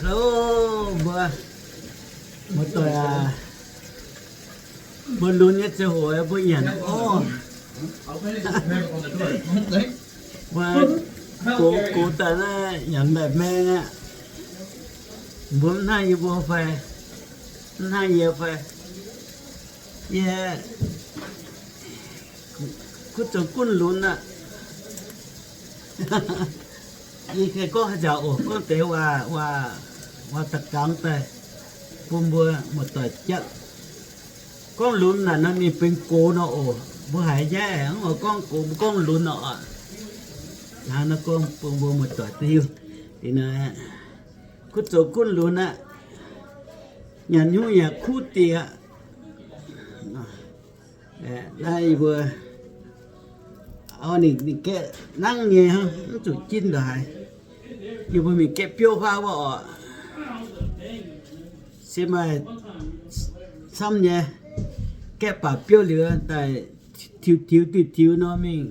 Ov, mbuo, mbuo doic aac, mbuo lunx nyei ziangh hoc mbuo nyanc orv. Mbuo gox, gox daaih naaiv nyanc mbaeqc maeng aqv. Mbuo mv hnangv yie mbuo fai? Mv hnangv yie fai? Yie kuv zoux gunv lunx aqv. Yie gorngv haaix nzauc oc, gorngv deix waac, waac da'gangx daaih bun mbuo muoz-doic jatv. Gorngv lunx naaic nor ninh benx gox nor oc. Mbuo haiz nyaiv mv oix gorngv gox, mbuo gorngv lunx nor oc. Hnangv naaiv gorngv bun mbuo muoz-doic duqv hiuv. Liuz nor, kuv zoux gunv lunx aqv. Nyanc nyungc yaac kuv diex aqv. Naaiv yie mbuo, ninh, ninh gaeqv nangv nyei hnangv, mv zuqc jinv ndongc haaix. Yie mbuo mingh gaeqv biouv faav wuov oc. Se maaih camv nyei, gaeqv baac biouv liuz daaih tiux tiux diuh tiux nor mingh.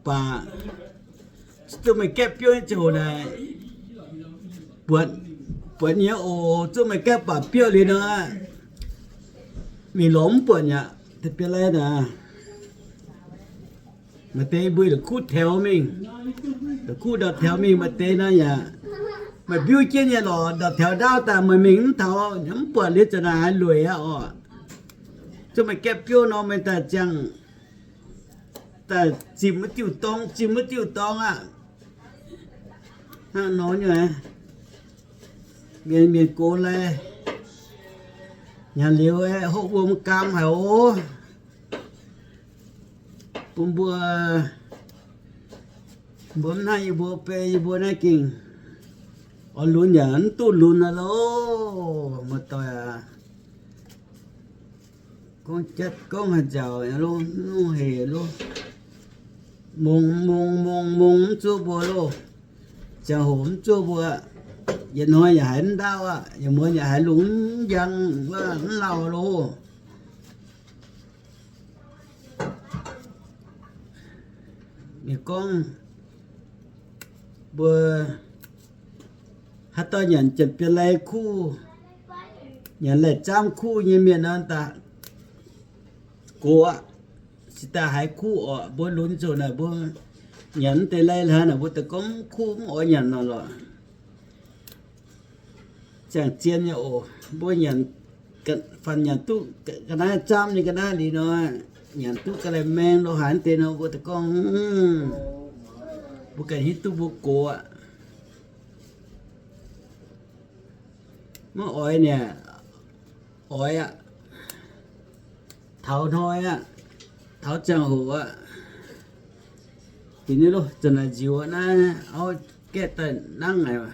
Baac zuqc meih gaeqv biouv nyei ziangh hoc naaic, buatc, buatc nyei oc. Zuqc meih gaeqv baac biouv liuz nor, mingh lorz mv buatc aqv. Deix biauv lai naaic, maaih deix mbuo la'kuqv taux mingh, la'kuqv ndau taux mingh, maaih deix naaiv yaac maaih mbiuv jienv nyei lorqc, ndau taux ndaauv daaih meih mingh mv taux, mv buatc liuz zanc naaic haiz lueic aqv oc. Zuqc meih gaeqv biouv nor meih daaih ziangh, daaih zimh wuov diuh dorngx, zimh wuov diuh dorngx aqv. Hnangv nor nyei, mienh, mienh gox lai, nyanc liuz aeqv, hopv wuom gaam haic oc. Bun mbuo, mbuo mv hnangv yie mbuo, beiv yie mbuo naaiv gengh oix lunx yaac mv duqv lunx aqv loh, muoz-doic aac. Gorngv jatv gorngv haaix nzauc loh, mv hec loh. Mongz, mongz, mongz, mongz mv zuov mbuo loh. Ziangh hoc mv zuov mbuo. Yietc hnoi yaac haiz mv ndaauv aqv, yietc muonz yaac haiz lungh mv njang, mv lauh loh. Ninh gorngv mbuo haaix dauh nyanc janx-bienx lai kuv, nyanc lai-zaamv kuv nyei mienh nor, daaih gox aqv. Se daaih haiz kuv orqc, mbuo lunx nzunc naaic mbuo nyanc mv deix lai hlaax naaic, mbuo daaih gorngv kuv mv oix nyanc nor lorqc. Ziangh zien nyei oc. Mbuo nyanc, fanh nyanc duqv ga'naaiv zaamv nyei ga'naaiv liuz nor, nyanc duqv ga'naaiv maeng lo haaix deix nor, mbuo daaih gorngv, mbuo ganh hiuv duqv mbuo gox aqv. Maiv oix niaa, oix aqv. Taux hnoi aqv, taux ziangh hoc aqv. Dingc nyei loh, zanc naaic nziux naaiv auv gaeqv daaih nangv aqv.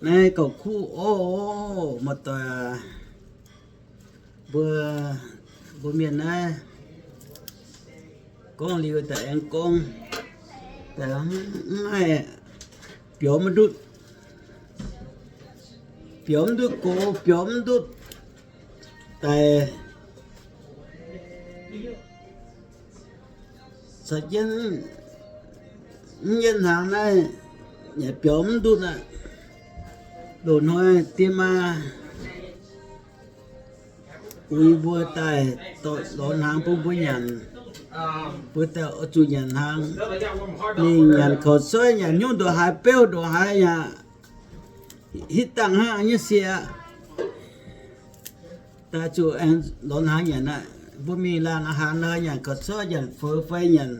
Naaiv gauh kuv oc, muoz-doic aac. Mbuo, mbuo mienh naaiv gorngv liuz daaih aengx gorngv, daaih mv haih biaux mv ndutv, biaux mv ndutv gox, biaux mv ndutv daic. Caux jienv mv nyei hnaangx naaiv yaac biaux mv ndutv aqv. Loz-hnoi diex maa uix mbuo daaih dorh lorz hnaangx bun mbuo nyanc, mbuo daaih oix zuqc nyanc hnaangx. Mingh nyanc koux suiv, nyanc nyungc ndongc haaix, beuv ndongc haaix yaac hitv dangh hnangv nyei siec. Daaih zuqc aengx lorz hnaangx nyanc aqv. Mbuo mingh laanh hnaangx nor, nyanc koux suiv, nyanc feux fai nyanc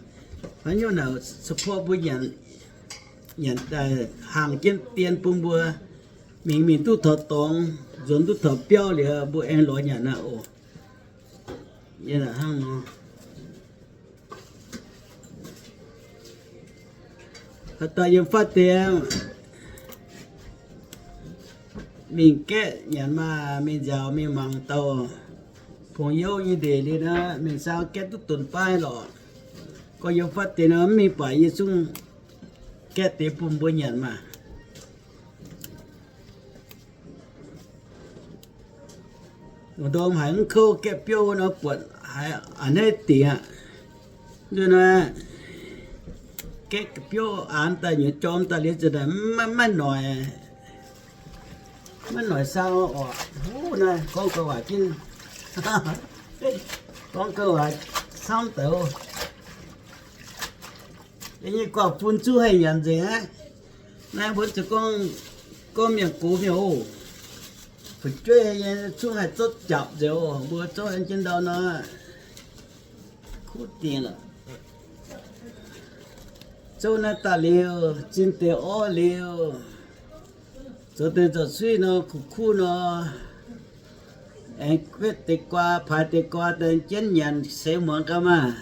haaix nyungc naaic support mbuo nyanc, nyanc daaih hangh jienv dien bun mbuo mingh, mingh duqv taux dorngx, nzuonx duqv taux biauv liuz, mbuo aengx lorz nyanc aqv oc. Yie hnangv nor. Haaix dauh yiem fatv deix mingh gaeqv nyanc maah, mingh nziaaux mingh mangc dauh pong youv nyei ndeic liuz nor, mingh saau gaeqv duqv dunx baav lorqc. Gorngv yiem fatv deix nor mv mingh baac yie zungv gaeqv deix bun mbuo nyanc maah. Lungh ndorm haiz mv kouv gaeqv biouv nor buatc haiz a'hneiv dingc aqv. Nzunc naaiv Biouv aanx daaih nyei jorm daaih liuz ziouc maiv noic, maiv noic sau oc. Huv, naaiv gorngv gauh waac jienv, gorngv gauh waac camv deix oc. Yie nyei guaax bun zuqc haih nyanc nzengc aqv. Naaiv mbuo zuqc gorngv, gorngv mienh gox mienh oc. Fu'jueiv nyei zungv haih zorqv japc nzengc oc. Mbuo zorqv jienv ndau nor, kuv dingc lorqc. Zouv naaiv daaih liuz, zinh deix orv liuz, zoux deix nzauc suiv nor, kuv kuv nor, aengx guetv deix guaa, paaix deix guaa daaih jienv nyanc seix muangx gau maah.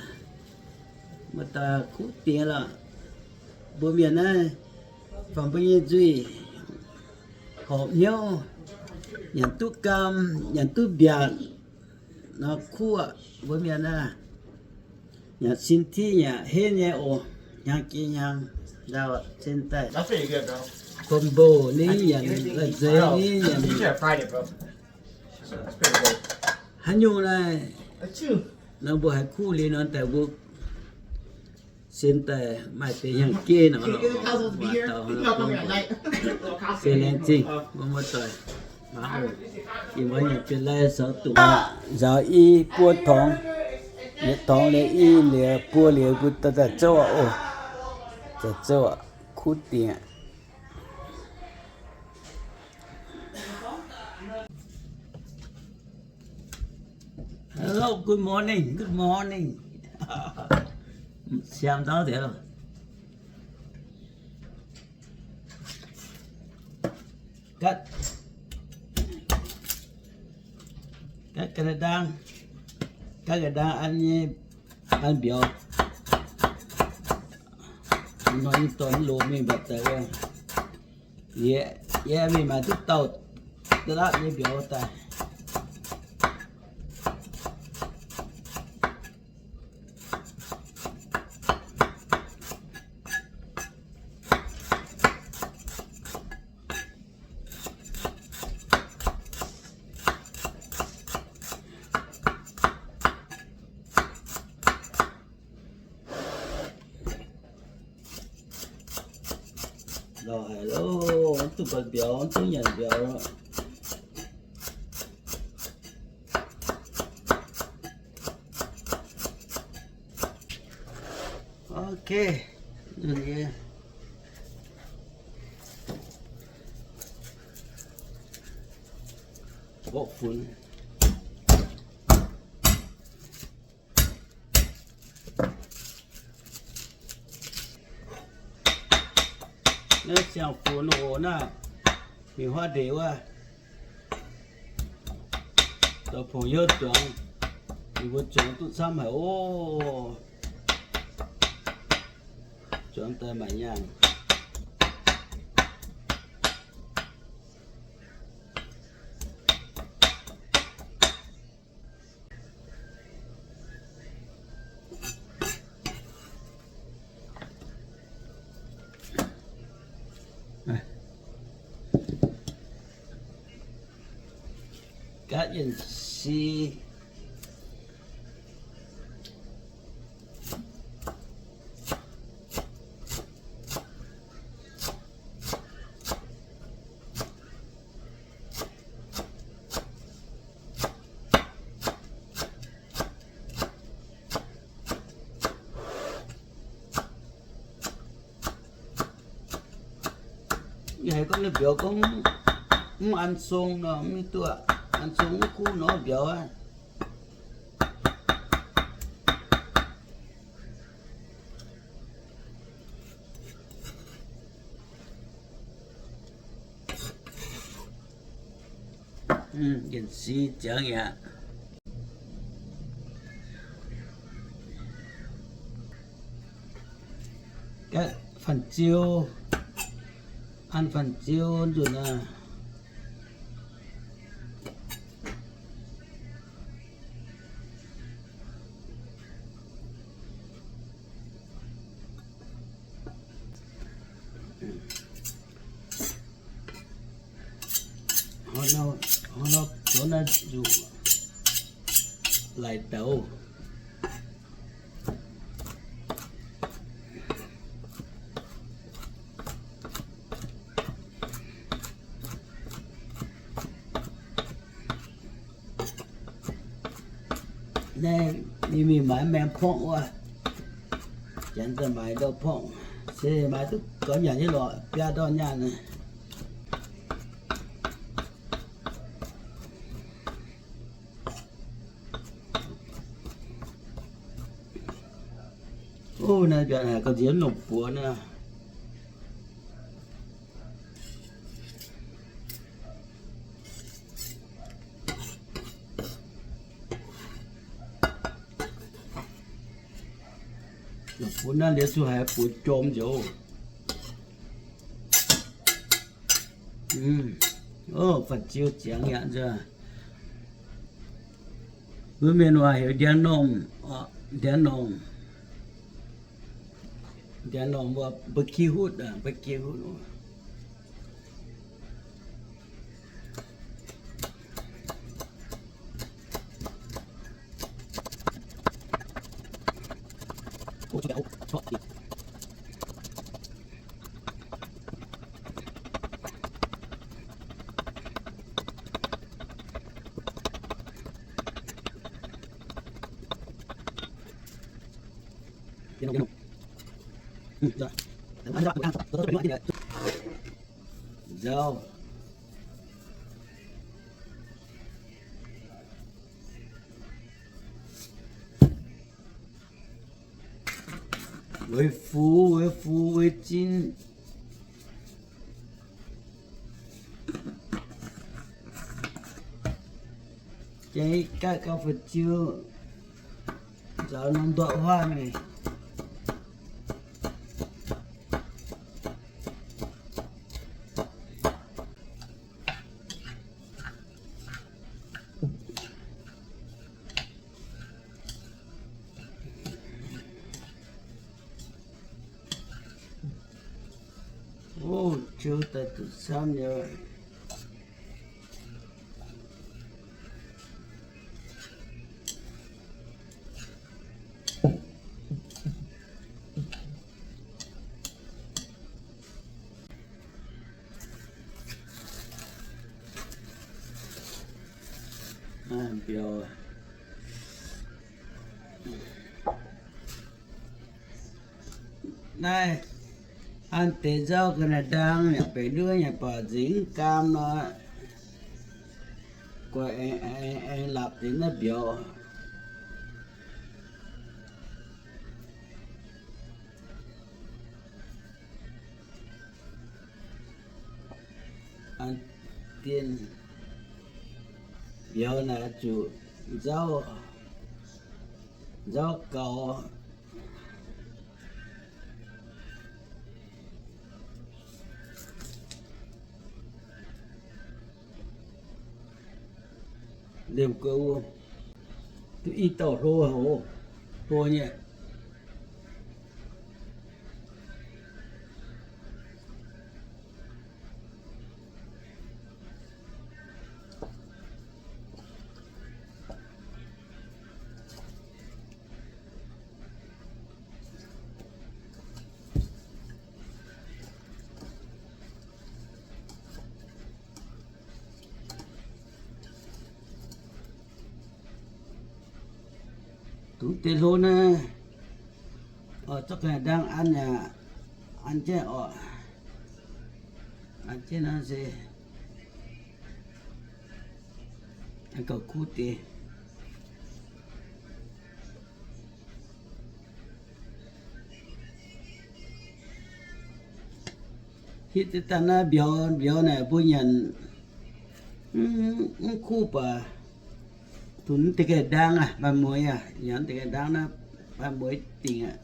Muoz-doic, kuv dingc lorqc. Mbuo mienh naaiv, faaux mbuo nyei nzuih, horpc hnyouv, nyanc duqv gaam, nyanc duqv mbiaatc nor kuv aqv. Mbuo mienh naaiv, nyanc sin tiqv yaac henv nyei oc. Hnyangx jiex hnyangx, ndau cin daaih, combo ni, nyanc la'zeix ni, nyanc haaix nyungc naaiv. Nor mbuo haiz kuv liuz nor daaih mbuo sin daaih maaih deix hnyangx-jeiv nor, se laengz zingh mbuo muoz-doic. Ih muonz yaac benx lai sou dungz, nzaaux i buo torngx, yietc torngx liuz i liuz buo liuz mbuo daaih zouv oc. Daaih zouv, kuv dingc. Hello, good morning, good morning. Siang daaih deix. Gatv, gatv ga'ndaang, gatv ga'ndaang an nyei, an mbiauz. Hnoi nyei dorn loz mingh mbatc daaih wuov. Yie, yie mingh maaiz duqv dauh da'lapv nyei mbiauz daaih. Lorz haic loh, duqv buatc mbiauz, duqv nyanc mbiauz. Ok. Mborqv funx. Naaiv siang-funx oc naaiv, mingh huaav ndeic wuov. Zoux pongx hnyouv zuangx, ninh mbuo zuangx duqv camv haic oc. Zuangx daaih maaih nyaanh. Gatv Yienc Si. Yie haiz gorngv ninh mbiauz gorngv mv an song nor, mv duqv an song, mv kuv nor mbiauz aqv. Yienc Si ziangx yaac gatv fanh ziu, an fanh ziu nzunc aqv. Hnangv nor, hnangv nor zoux naaiv nzuqc laic douz. Naaiv mingh, mingh maaiz maeng porngv wuov. Janx daaih maaiz ndau porngv. Se maaiz duqv gaux nyanc nyei lorqc, biaa ndorn nyaanh. Ov, naaiv mbiauz haic, gauh nziex longc buoz naaiv. Longc buoz naaiv liuz zuqc haiz buoz jorm nziouc. Ov, fa'ziu ziangx yaac nzunc. Mbuo mienh waac heuc ndiangx-normh, ndiangx-normh. Ndiangx-normh mbuo, barbecue hutv, barbecue hutv. Nzauh. Weic fuc, weic fuc, weic zinh. Jiex gaaih gauh fu'juv, nzaaux norm ndoqv huaav mingh. Ov, ziouc daaih duqv camv nyei. Mbiauz. Naaiv an deix nzauv ga'naaiv ndaang yaac benx nduov nyanc baac nzengc mv gaam nor, guaix aengx, aengx, aengx lapc deix naaiv mbiauz. An dien mbiauz naaic zuqc nzauv, nzauv gaux. Liemh gux duqv i dauh hlo haic, hlo nyei. Dungx deix hlo naaiv, zorqv ga'naaiv ndaang an yaac an jienv oc. An jienv naaiv se gauh kuv deix. Hitv deix daaih naaiv mbiauz, mbiauz naaic mbuo nyanc mv kuv baac, dunx deix ga'naaiv ndaang aqv, maaih mueiz aqv, nyanc deix ga'naaiv ndaang naaiv maaih mueiz dingc aqv.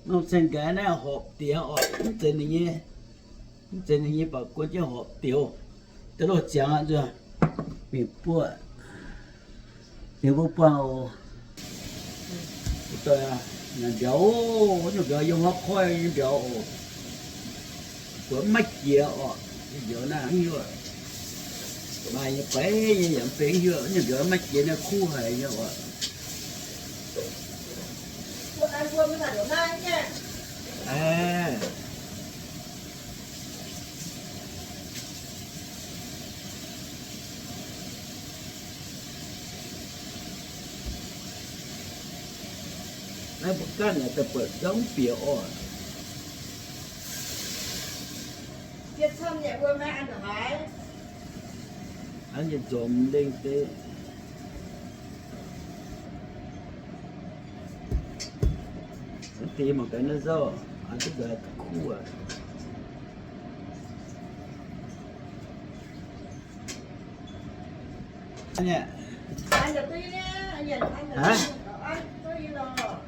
Nongc ceng gaax naaiv horpc diox oc, mv zeiz ninh nyei, mv zeiz ninh nyei, baac guon jienv horpc diox. Deix loz ziangx aqv nzuonx, mingh buov, mingh buov buangh oc. Nyanc mbiauz, nyei mbiauz yiem haav koiv nyei mbiauz oc. Buatc maiv jiex oc, nyei mbiauz naaiv hiuv, maaih nyei beiv nyei yaac mv benx hiuv, nyei mbiauz maiv jiex naaiv kuv haic nyei oc. Naaiv mbuo ganh naaic daaih buatc zungv bieqc oc. Hnangv nyei nzomz lengh deix. Deix mangc gaax naaiv nzauv, aa, duqv gaax kuv aqv.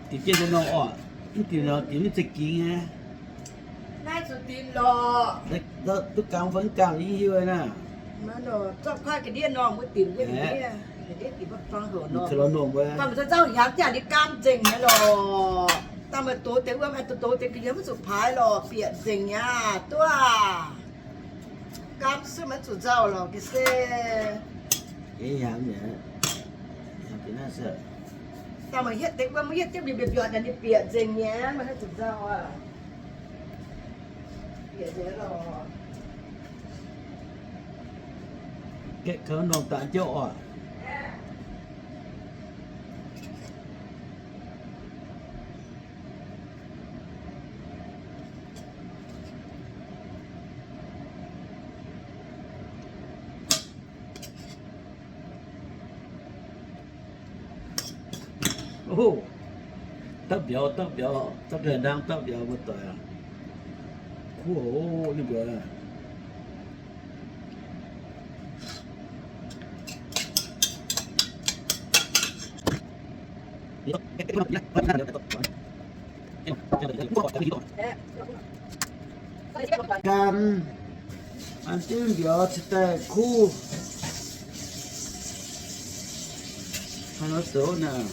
Dingc jienv nor oc, mv dingc nor dingc mv zeiz gingx aqv. Naaiv zuqc dingc lorqc. Duqv gaamv fai mv gaamv yie hiuv naaiv. Dangh meih doz deix wuom, doz doz deix ga'nyiec mv zuqc paaix lorqc, bieqc nzengc aqv, duqv aqv. Gaamv suv maiv zuqc nzauh lorqc, ga'sie. Dangh meih hietv deix wuom, mv hietv jienv mbiauz mbiauz, ninh bieqc nzengc nyei, maiv zuqc nzauh aqv. Bieqc nzengc lorqc. Gaeqv kouv nongh daaih jiouv oc. Ov, dapv mbiauz, dapv mbiauz, dapv ga'naaiv ndaang, dapv mbiauz mbuo doic aac. Kuv oc, ninh mbuo. Gan, an jienv mbiauz cingx daaih kuv. Hnangv nor zoux naaic,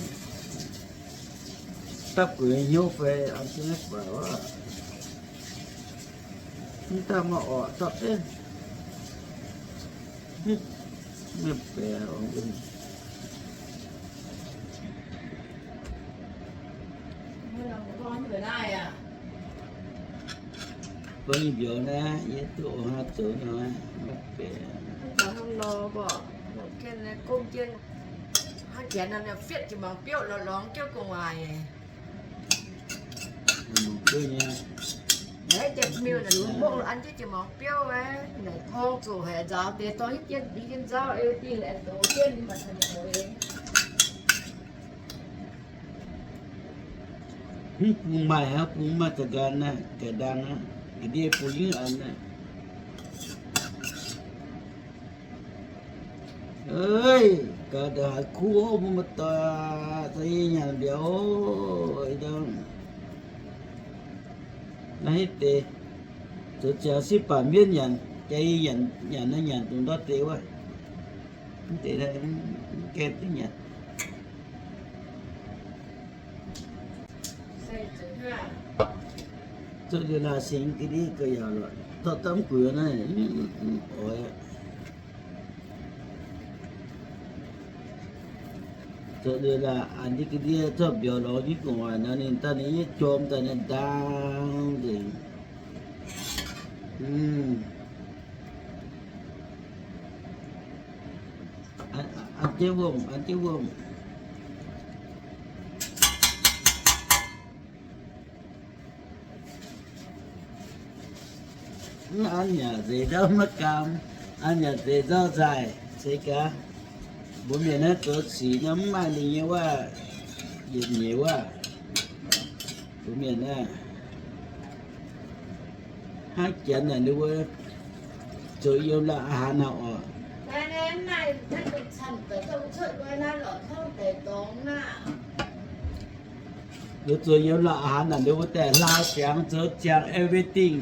dapv gueix hnyouv fai an jienv naaiv guaax wuov. Mv daaih maaih orqc dapv jienv. Mv baeqc. Bun mbiauz naaiv, yie duqv oix hnangv zoux nor, maiv benx. Hnangv nor mborqc, gomv jienv, hnangv janx nor, fietv jiex mangc biouv lorz lorngx jiouv gu'nguaaic. Naaiv deix miuc naaic, mbuo mongh an jienv jiex mangc biouv, naaic torng zuqc haic nzaaux deix, torng hietv jienv dingx jienv nzauv, ei dingh aengx dox jienv. Mv bung maaih aqv, bung maaih za'ganh naaiv, ga'ndaang aqv, ga'ndiev bung yingv an naaiv. Gaax da'haaix kuv mbuo muoz-doic, za'gengh nyanc mbiauz. Naaiv deix zoux ziangx sipv baac mienv nyanc, jaa i nyanc, nyanc naaiv nyanc dongh ndortv deix wuov. Mv deix mv gaengh duqv nyanc. Zoux liuz laanh singx ga'ndiev ga'yaauc lorqc, dorh daav mv guix naaiv, mv oix. Zoux liuz laanh an jienv ga'ndiev zorqv mbiauz lorz jienv gu'nguaaic nor, ninh daaih ninh nyei jorm daaih ninh ndaang nzengc. An jienv wuom, an jienv wuom. Mv an yaac nzeix ndau maiv gaam, an yaac nzeix nzauh nzaaih, se gaax. Mbuo mienh naaiv zoux sic nor mv maaih ninh nyei waac, yietc nyeic waac. Mbuo mienh naaiv hnangv janx naaic ninh mbuo zoux yiem la'haaix naaic oc. Liuz zuqc yiem la'haaix naaic liuz mbuo daaih hlaa ziangx zoux ziangx everything,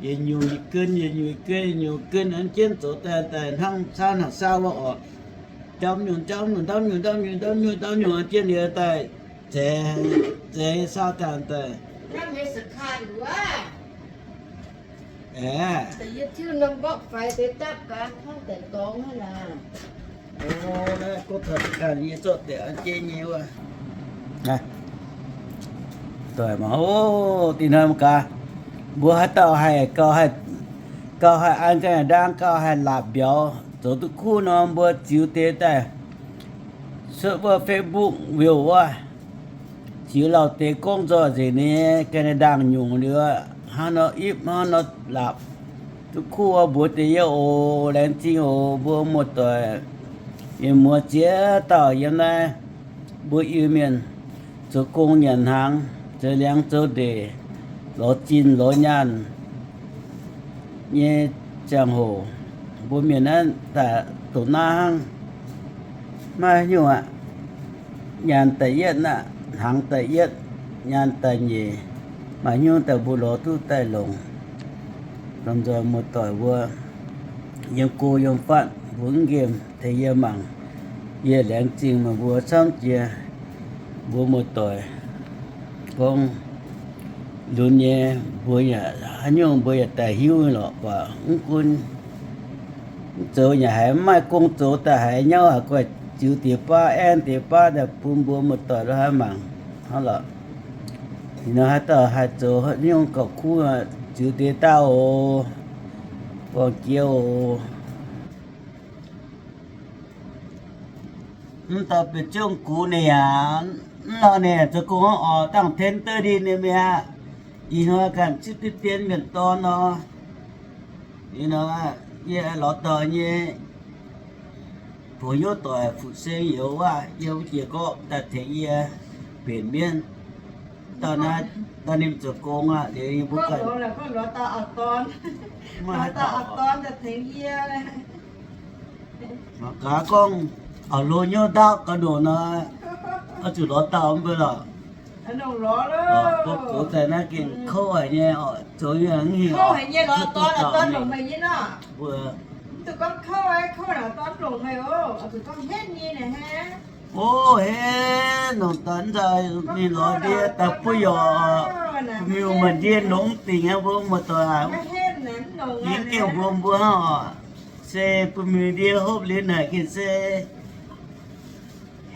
yietc nyungc yietc gen, yietc nyungc yietc gen, yietc nyungc gen, an jienv zoux daaih daaih hnangv saauv hnangv saauv wuov oc. Ndamv nyungc ndamv nyungc ndamv nyungc ndamv nyungc ndamv nyungc ndamv nyungc an jienv liuz daaih zeix, zeix saauv daaih daaih. Aeqv, doic mangc, o, dih hnoi mangc gaax, mbuo haaix dauh haih gauh haih, gauh haih an ganh ndaang, gauh haih laapc mbiauz zoux duqv kuv nor, mbuo ziux deix daaih cuotv wuov Facebook view wuov, ziux lauh deix gorngv nzoih nzengc ninh ganh ndaang nyungc liuz, hnangv nor ipv hnangv nor laapc duqv kuv wuov, mbuox deix yie oc. Laengz zingh oc mbuo muoz-doic, mienh muoz ziex dauh yiem naaiv, mbuo Iu-Mienh zoux gong nyanc hnaangx, zoux liangx zoux ndeic, lorz zinh lorz nyaanh nyei ziangh hoc, mbuo mienh naaiv daaih doqc naaiv hnangv. Maiv nyungc aqv. Nyaanh da'yietv aqv, hnaangx da'yietv, nyaanh da'nyeic, maaih nyungc daaih mbuo lorz duqv daaih longc. Lomh nzoih muoz-doic mbuo yiem go yiem fatv mbuo mv nqemh tengx yie mangc. Yie laengz zingh meih mbuo camv jiex. Mbuo muoz-doic gorngv lunx nyei, mbuo yaac haaix nyungc mbuo yaac daaih hiuv lorqc, mv gunv mv zoux yaac haiz mv maaih gong zoux daaih haiz nyauv haic, guaih ziux deix baav, aengv deix baav daaih bun mbuo muoz-doic lo haaix mangc hnangv lorqc. Ih hnoi haaix dauh haih zoux haaix nyungc gauh kuv, ziux deix daaih oc. Buangh jiex oc. Mv dauh bieqc zungv gux ninh yaac mv nor ninh zoux gong oc, dangh ten thirty ninh mi'aqv. Ih hnoi ganh zipv diqv dien mienh dorn nor. Ih hnoi yie lorz dauh nyei buoz-nyouz doic fu'seng youz aav, yiem wuov jiex gorqv daaih tengx yie mbenc mienv. Dauh naaiv, dauh ninh zoux gong aqv, liuz yie mbuo ganh maiv haaix dauh tengx yie. Mangc gaax gorngv auv-lo nyouv ndaauv ga'ndongc nor, oix zuqc lorz dauh mv bei lorqc. Mbuo gox daaih naaiv gengh kouv haic nyei oc, zoux nyei mv hingh oc. Mbuo O, henv nongc daaih nzauh ninh lorz ndie daaih buov yorc, miuc maaih ndie nongx dingc aqv, mbuo muoz-doic aac. Yie gengh mbuox mbuo hnangv oc, se bun miuc ndie hopv liuz naaic gengh se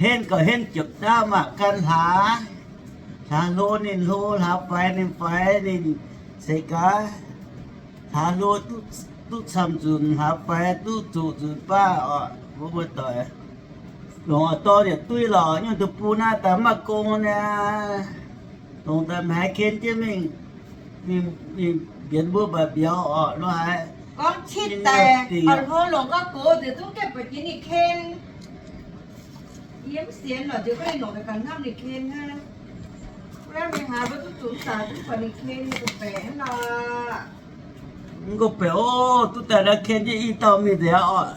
henv gauh henv jopv ndaauv mangc ganh hlaax, hlaax hlo ninh hlo, hlaax faix ninh faix, ninh seix gaax. Hlaax hlo duqv camv nzunc, hlaax faix duqv zoqc nzunc baav oc, mbuo muoz-doic. Longc oix dorn yietc duqv lorqc, nyungc duqv bun naaiv daaih mv maaih gong niaa. Longc daaih haiz ken jienv mingh, mingh mbienx mbuo mbaac mbiauz oc, lo haiz. Gorngv citv daaih, oix hlo longc gorngv gox nziex zungv jienv buatc jiex ninh ken. Yie mv sienx lorqc, nziex gorngv ninh longc daaih ganh hnamv ninh ken hnangv. Wuov mingh haaix mbuo duqv zunc daaih duqv buatc ninh ken nyei ga'baeqc hnangv nor. Mv gorngv baeqc oc, duqv daaih naaiv ken jienv i dauh mingh nzengc aqv oc.